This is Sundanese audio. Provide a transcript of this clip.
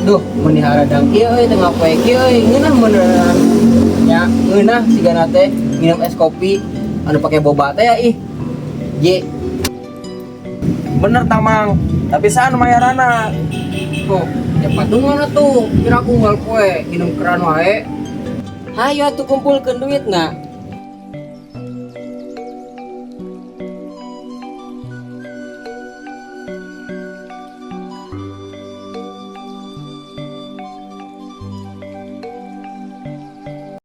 Duh, meuni haradang kieu euy, tengah poe kieu euy, ngeunah beneran. Nya, ngeunah sigana teh minum es kopi anu pake boba teh ya ih. J. Bener tamang, tapi saha nu mayarana? Oh, ya patungan atuh, kira aku unggal poe minum keran wae. Hayo atuh kumpulkeun duitna.